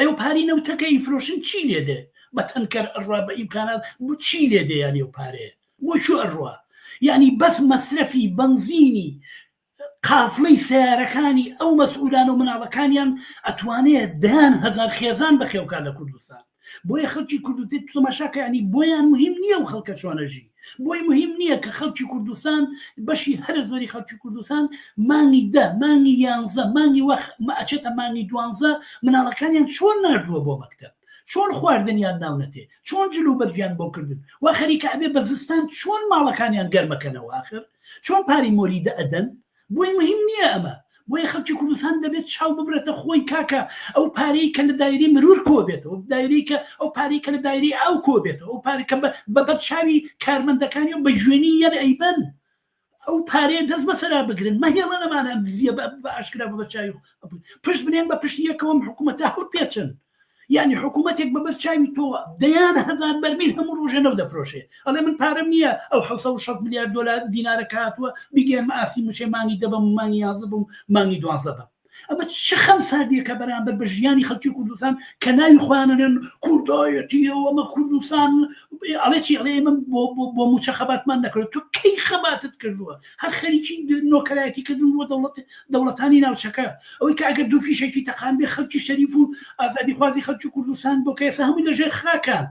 ئەو پارەی نەوتەکە ئیفرۆشن چی لێ دێ؟ بە تەنکەر ئەڕوا بە ئیمکانات بۆ چی لێ دێ یانی ئەو پارەیە بۆ کوێ ئەڕوا؟ یانی بەس مەسرەفی بەنزینی قافلەی سەیارەکانی ئەو مەسئولانە و مناڵەکانیان ئەتوانێ دەیان هەزار خێزان بەخێوکا لە کوردستان. بۆیە خەڵکی کوردستان تەماشاکە ینی بۆیان مهم نییە و خەڵکە چۆنەژی بۆی مهم نییە کە خەڵکی کوردستان بەشی هەرە زۆری خەڵکی کوردستان مانگی دە مانگی یانزە مانگی وەخ ئەچێتە مانگی دوانزە مناڵەکانیان چۆن نردووە بۆ مەکتەب چۆن خواردنیان ناونەتێ چۆن جل و بەرگیان بۆ کردن و خەریکە ئەبێ بە زستان چۆن ماڵەکانیان گەرمەکەنەوە آخر چۆن پاری مۆلیدە ئەدەن بۆی مهم نییە ئەمە بۆیە خەڵکی کوردستان دەبێت چاو ببرێتە خۆی کاکە ئەو پارەی کە لە دایرەی مرور کۆ بێتەوە دایرەی کە ئەو پارەی کە لە دایرەی ئاو کۆ بێتەوە ئەو پارەی کە بە بەر چاوی کارمەندەکانی و بە گوێنی یەن ئەیبەن ئەو پارەیە دەست بەسەرا بگرن مەهێڵن ئەمانە ئەم دزیە بە ئاشکرا بە بەرچاوی پشت بنێن بە پشتی یەکەوە ئەم حکوومەتە هەڵپێچن یعنی حکوومەتێک بە بەر چاوی تۆ دەیان هەزار بەرمیل هەموو ڕۆژێ نەوت دەفرۆشێ ئەڵێ من پارەم نییە ئەو 760 ملیار دۆلار دینارە کە هاتووە بیگەیەنمە ئاستی مووچەی مانگی دە بم مانگی یانزە بم مانگی دوانزە بم ئەمە چ خەم ساردیەکە بەرامبەر بە ژیانی خەڵکی کوردستان کە ناوی خۆیانەنێن کوردایەتی و ئەمە کوردستان ئەڵێ چی ئەڵێ ئێمە بۆ مووچە خەباتمان نەکرد تۆ کەی خەباتت کردووە هەر خەریکی نۆکەرایەتی کردن بۆ دەوڵەت دەوڵەتانی ناوچەکە ئەوەی کە ئەگەر دوو فیشەکی تەقان بێ خەڵکی شەریف و ئازادیخوازی خەڵکی کوردستان بۆ کە ئێستا هەمووی لەژێر خاکان.